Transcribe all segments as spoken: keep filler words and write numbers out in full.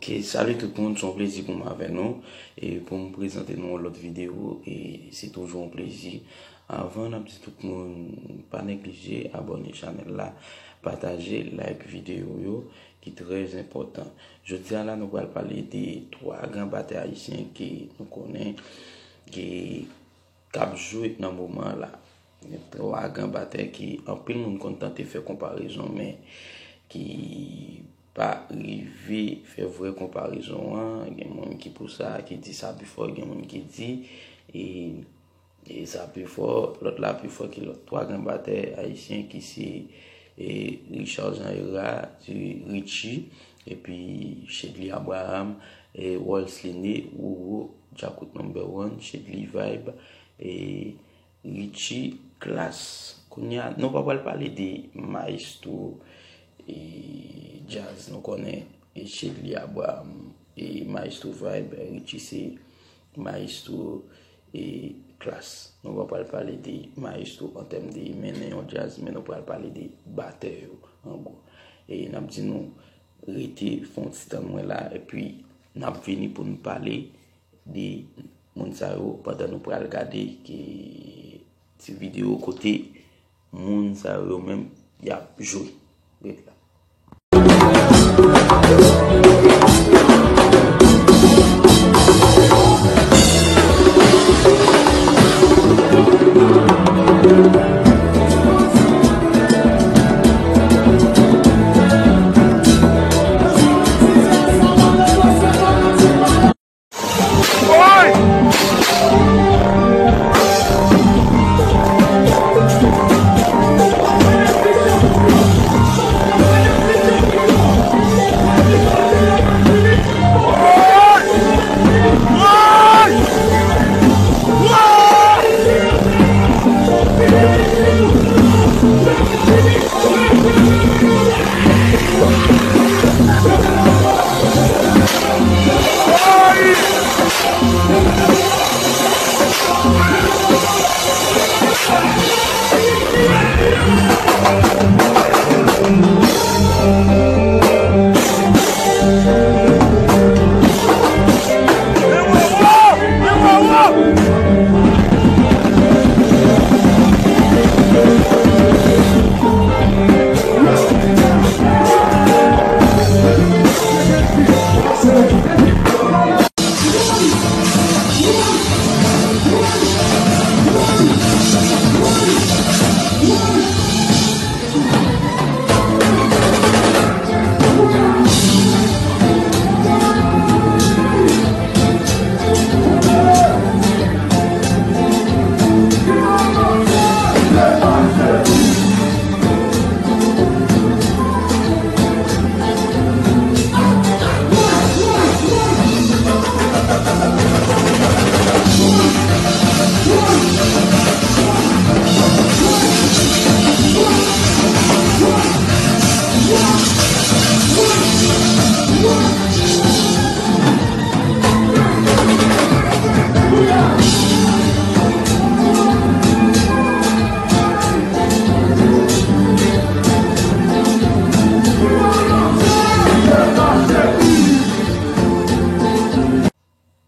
E salut tout moun, se yon plezi pou m avè nou e pou m prezante nou yon lòt videyo e se toujou yon plezi. Avan n ap di tout moun pa neglije abòne chanèl la, pataje, like videyo yo ki trè enpòtan. Jodi a la nou pral pale de twa gran batè ayisyen ke nou konnen ke k ap jwe nan moman an la. Gen twa gran batè ki anpil moun konn tante fè konparezon men ki pa rive fè vrè konparezon an. Gen moun ki pou sa, ki di sa pi fò, gen moun ki di e, e sa pi fò, lòt la pi fò ki lòt. Twa gran batè ayisyen ki se e, Richard Jean Héra, Richie, epi Chedly Abraham, e, Walls Lene, Roro, Djakout Number One, Chedly Vibe, e, Richie Class. Kounye a, nou pa pral pale de maestro e, djaz, nou konnen e, Chedly Abraham e maestro Vibe, Richie se maestro e, Class. Nou pa pral pale de maestro an tèm de mennen yon djaz, men nou pral pale de batè yo, an gwo. E n ap di nou rete fè yon ti tann mwen la, epi n ap vini pou n pale de moun sa yo pandan nou pral gade ki ti videyo kote moun sa yo menm y ap jwe. Ret la.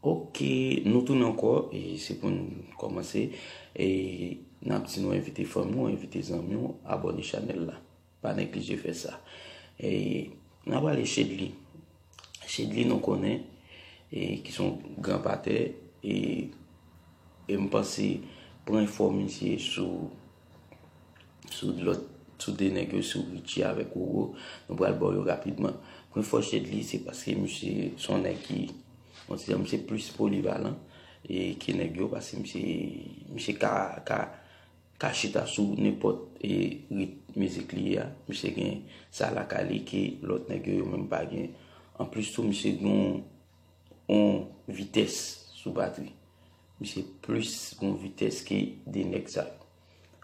Ok, nou tounen ankò, e se pou n kòmanse. E n ap di nou envite fanmi w, envite zanmi w, abòne chanèl la. Pa neglije fè sa. E n ap pale Chedly. Chedly nou konnen, e ki se yon gran batè, e, e m panse pran enfo misye sou sou lòt, sou de nèg yo, sou Richie avèk Roro, nou pral ba w yo rapidman. Pwen fò Chedly, se paske misye se yon nèg ki, bon, se misye plis polivalan e ke nèg yo, paske misye, misye ka, ka, ka chita sou nenpòt e rit mizik li ye a. Misye gen sa lakay li ke lòt nèg yo, yo menm pa gen. Anplis tou, misye gen yon, yon vitès sou batri. Misye plis gen yon vitès ke de nèg sa yo.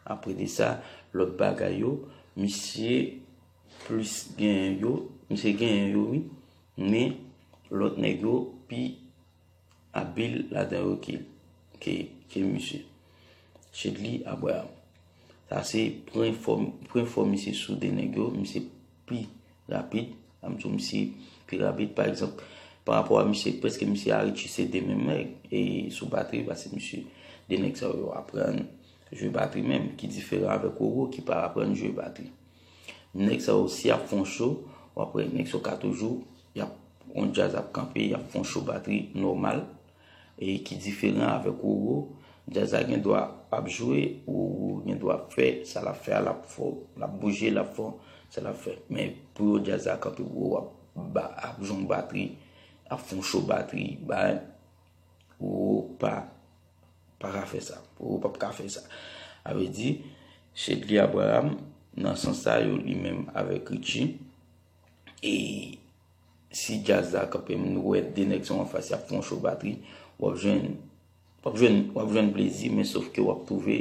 Apre de sa, lòt bagay yo, misye plis genyen yo, misye genyen yo wi, men lòt nèg yo pi abil ladan yo ke, ke, ke misye. Chedly Abraham. Sa se pwen fò, pwen fò misye sou de nèg yo, misye pi rapid, sa m di w misye pi rapid, pa egzanp, pa rapò a misye, prèske misye a Richie se de menm nèg e sou batri, paske misye, de nèg sa yo aprann jwe batri menm, ki diferan avèk Roro ki pa aprann jwe batri. Nèg sa yo, si y ap fè yon show, w ap wè nèg sa yo ka toujou, y ap, yon djaz ap kanpe, y ap fè yon show batri nòmal, e ki diferan avèk Roro. Djaz la gen dwa ap jwe, Roro gen dwa ap fè sa l ap fè a, l ap fè, l ap bouje, l ap fè sa l ap fè. Men pou yo djaz la kanpe, Roro ap, ba, ap jwe yon batri, ap fè yon show batri, ba, Roro pa, pa ka fè sa. Roro p ap ka fè sa. A vle di, Shedly Abraham, nan sans sa yo, li menm avèk Richie, e si djaz la kanpe, nou wè de nèg sa yo anfas, y ap fè yon show batri, w ap jwenn, w ap jwenn, w ap jwenn plezi, men sof ke w ap twouve,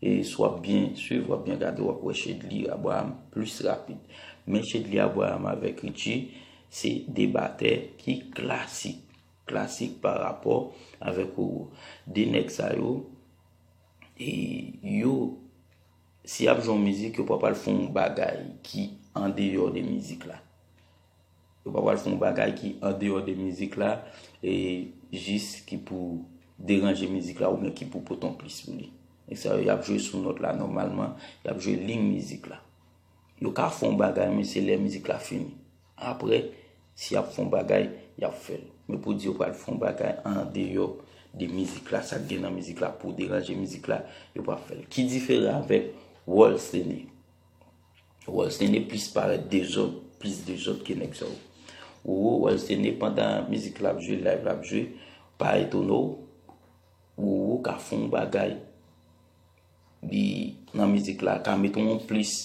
e si w ap byen swiv, w ap byen gade, w ap wè Shedly Abraham plis rapid. Men Shedly Abraham avèk Richie, se de batè ki klasik, klasik pa rapò avèk Roro. De nèg sa yo, e yo, si y ap jwe yon mizik, yo pa pral fè yon bagay ki andeyò de mizik la. Yo pa pral fè yon bagay ki andeyò de mizik la, e jis ki pou deranje mizik la oubyen ki pou pote yon plis pou li. Nèg sa yo, y ap jwe sou nòt la nòmalman, y ap jwe liy mizik la. Yo ka fè yon bagay, men se lè mizik la fini. Apre, si y ap fè yon bagay, y ap fè l. Men pou di yo pral fè yon bagay andeyò de mizik la, sa k gen nan mizik la, pou deranje mizik la, yo p ap fè l. Ki diferan avèk Walsthene? Walsthene plis parèt dezòd, plis dezòd ke nèg sa yo. Roro, Walsthene, pandan mizik la ap jwe, live la ap jwe, pa etone w, Roro ka fè yon bagay, li, nan mizik la, ka mete yon plis.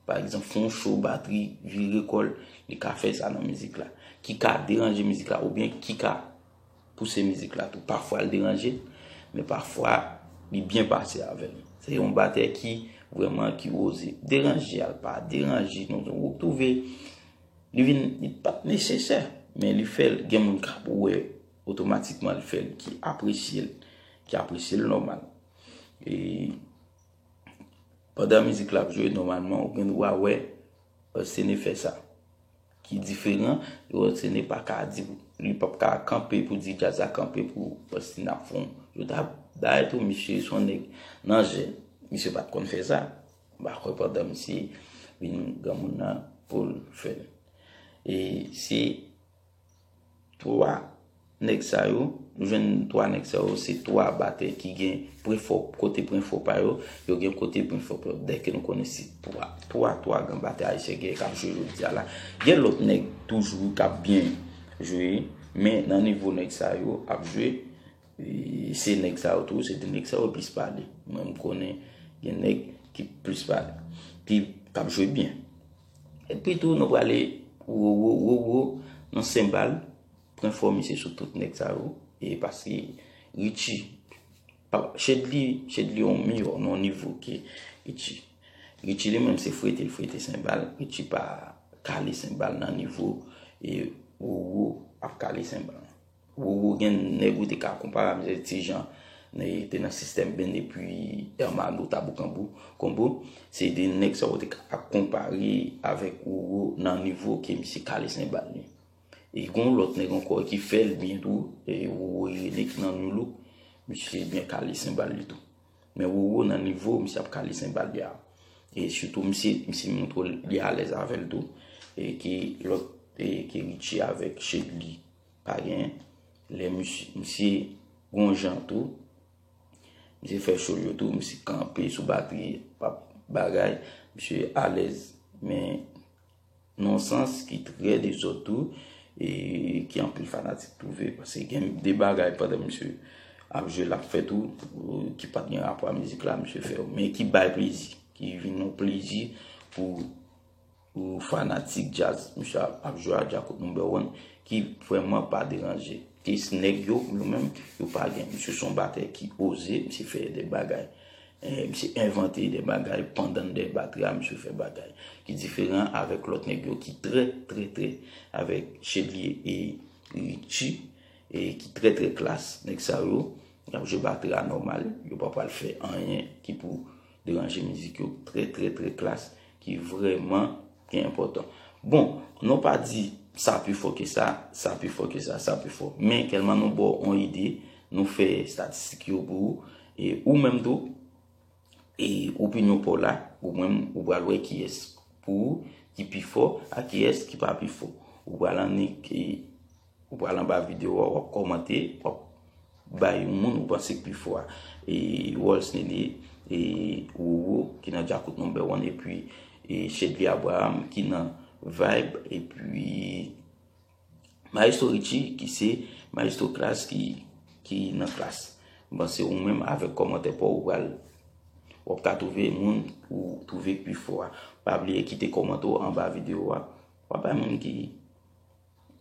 Pa egzanp, fè yon show batri, vire kò l, li ka fè sa nan mizik la. Ki ka deranje mizik la, oubyen ki ka pouse mizik la tou. Pafwa l deranje l, men pafwa li byen pase avè l. Se yon batè ki vrèman ki oze. Deranje a l pa deranje, non, ou twouve li vin, li pa t nesesè, men li fè l, gen moun k ap wè otomatikman li fè l, ki apresye l, ki apresye l nòmal. E pandan mizik la ap jwe, nòmalman, ou gen dwa wè Walsthene fè sa. Ki diferan, Walsthene pa ka di, li p ap ka kanpe pou di djaz la kanpe pou Walsthene ap fè yon. Yo ta bay tou, misye se yon nèg nan jèn. Misye pa t konn fè sa. M pa kwè pandan misye vin granmoun nan pou l fè l. E se twa nèg sa yo, nou jwenn twa nèg sa yo, se twa batè ki gen pwen fò, kote pwen fò pa yo, yo gen kote pwen fò pa yo. Dèke nou konnen se twa, twa, twa gran batè ayisyen gen k ap jwe jodi a la. Gen lòt nèg toujou k ap byen jwe, men nan nivo nèg sa yo ap jwe, e se nèg sa yo tou, se de nèg sa yo plis pale. Mwen, m konnen gen nèg ki plis pale, ki, k ap jwe byen. Epi tou, nou prale Roro, Roro, nan senbal, pwen fò misye sou tout nèg sa yo. E paske Richie, pa, Shedly, Shedly yon miyò, nan yon nivo ke Richie. Richie li menm se frete, l frete senbal. Richie pa kale senbal nan nivo, e Roro ap kale senbal. Roro gen nèg ou te ka konpare avè ti jan, e te nan sistèm band epi Hermano, Tabou Kanbou, Konbo. Se de nèg sa ou te ka konpare avèk Roro nan nivo ke misye kale senbal li. E gon lòt nèg ankò ki fè l byen tou, e Roro Irénée ki nan Nu Look, misye byen kale senbal li tou. Men Roro nan nivo, misye ap kale senbal li a. E sitou misye, misye montre li alèz avè l tou. E ke lòt, e ke Richie avèk Shedly pa gen. Lè misye, misye gon jan tou. Misye fè show yo tou, misye kanpe sou batri, p ap bagay, misye alèz. Men nan yon sans ki trè dezòd tou, e ki anpil fanatik twouve, paske gen de bagay pandan misye ap jwe, l ap fè tou, ki pa t gen rapò a mizik la, misye fè yo, men ki bay plezi, ki vin yon plezi pou, pou fanatik djaz, misye ap, ap jwe a Djakout number one, ki vrèman pa deranje. Ke nèg yo, yo menm, yo pa gen. Misye se yon batè ki oze, misye fè de bagay. Eh, misye envante de bagay, pandan de batri a, misye fè bagay ki diferan avèk lòt nèg yo ki trè, trè, trè, avèk Shedly e Richie, e ki trè, trè klas. Nèg sa yo, y ap jwe batri a nòmal, yo pa pral fè anyen ki pou deranje mizik yo, trè, trè, trè klas, ki vrèman ki enpòtan. Bon, nou pa di sa pi fò ke sa, sa pi fò ke sa, sa pi fò. Men tèlman nou ba w yon ide, nou fè estatistik yo pou ou, e ou menm tou, e opinyon pa w la, ou menm, ou pral wè kiyès pou ou ki pi fò ak kiyès ki pa pi fò. Ou pral annik, e, ou pral anba videyo a, w ap kòmante, w ap bay yon moun ou panse ki pi fò a. E Rolls Nene, e Roro ki nan Djakout number one, epi e Shedly Abraham ki nan Vibe, epi Maestro Richie ki se Maestro Klass ki, ki nan Klass. Mwen panse ou menm avèk kòmantè pa w, ou pral, w ap ka twouve moun ou twouve ki pi fò a. Pa bliye kite kòmantè w anba videyo a. W ap bay moun ki,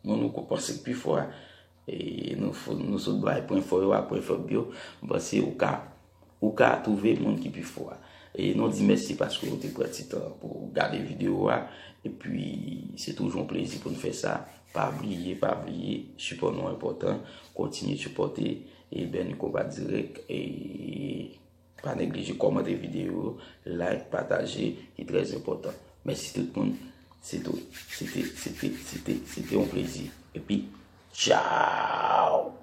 moun ou panse ki pi fò a. E nou, nou sot bay pwen fò yo ak pwen fèb yo. Mwen panse ou ka, ou ka twouve moun ki pi fò a. E nou di mèsi paske ou te pran ti tan pou gade videyo a. Epi, se toujou yon plezi pou n fè sa. Pa bliye, pa bliye, sipò nou enpòtan. Kontinye sipòte e Berny Combat Direct. E pa neglije kòmante videyo, like, pataje, ki trè enpòtan. Mèsi tout moun. Se tou. Se te, se te, se te, se te yon plezi. Epi, tchaw!